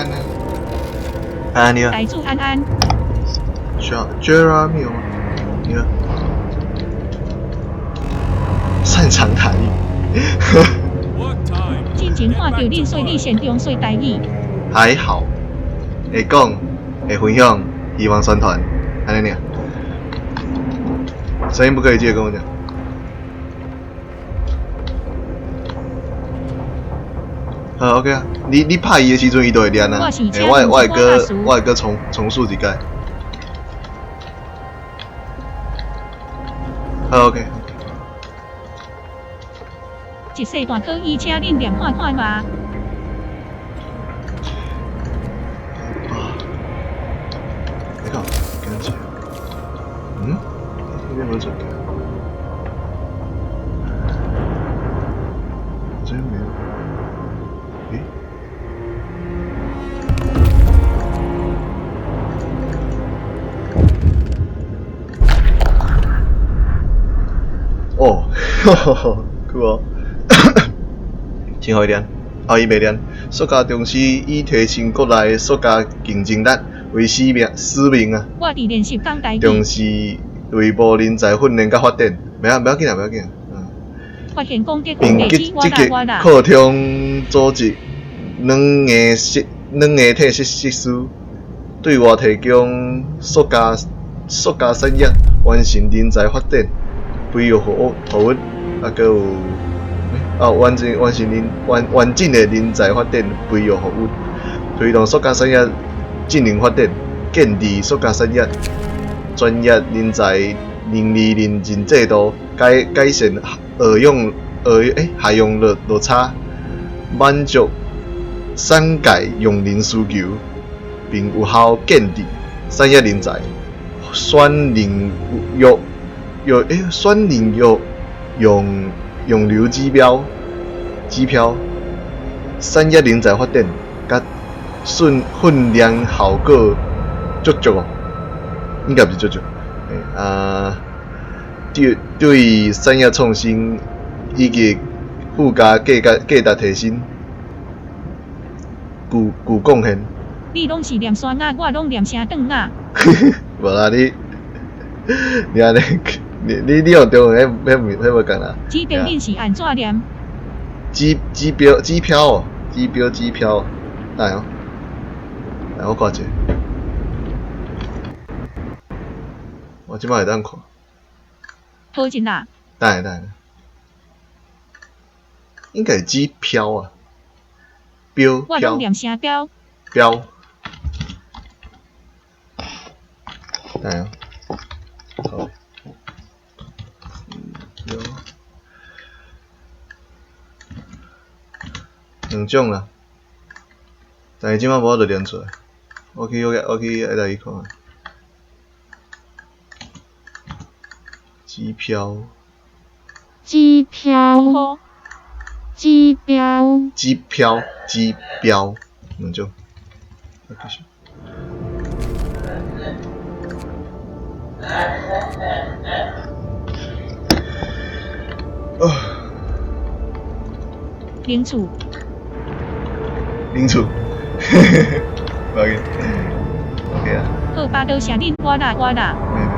安安，安安你好。台主安安。 Jeremy 吗？你好。擅長台語。之前看著恁說你擅長說台語。還好，會講，會分享，希望宣傳，按呢爾。聲音不可以，記得跟我講。好，OK 啊，你拍伊的時陣，伊就會念啊。欸，我會閣重述一擺。好，OK。一世大可以，請恁念看看覓。啊！你看，跟住，嗯？這邊沒轉。這邊沒有。欸？哦，酷哦！真好念，哦，伊袂念。塑膠公司以提升國內塑膠競爭力為使命，使命啊！我佇練習講台語。重視內部人才訓練佮發展，袂要袂要緊啊，袂要緊啊，嗯。發現講得並積積極擴充組織軟硬設軟硬體設施，對外提供塑膠產業完成人才發展、培育服務，啊，閣有。啊，完成人完完整的人才發展培育服務，推動塑膠產業智能發展，建立塑膠產業專業人才能力認證制度，改善學用學欸學用落差，滿足產界用人需求，並有效建立產業人才選任育育欸選任育用。用流指標，產業人才發展，佮訓練效果足足哦，應該毋是足足，欸啊，對產業創新以及附加價值提升，具貢獻。你攏是念山仔，我攏念城頓仔。無啦，你按呢？你用中文，彼無仝啦。指標恁是按怎念？指標指標哦，指標指標，來哦，來我看者。我這擺會當看。好真啦。等下等下，應該是指標啊，標。我攏念聲標。標。等下，好。有兩種啦，但是這擺無法度連出來，我去愛來去看。機票。機票。機標。機票，機標，兩種。繼續。啊！恁厝。恁厝。無要緊，OK 啊。好，巴多謝恁，我啦我啦。沒沒。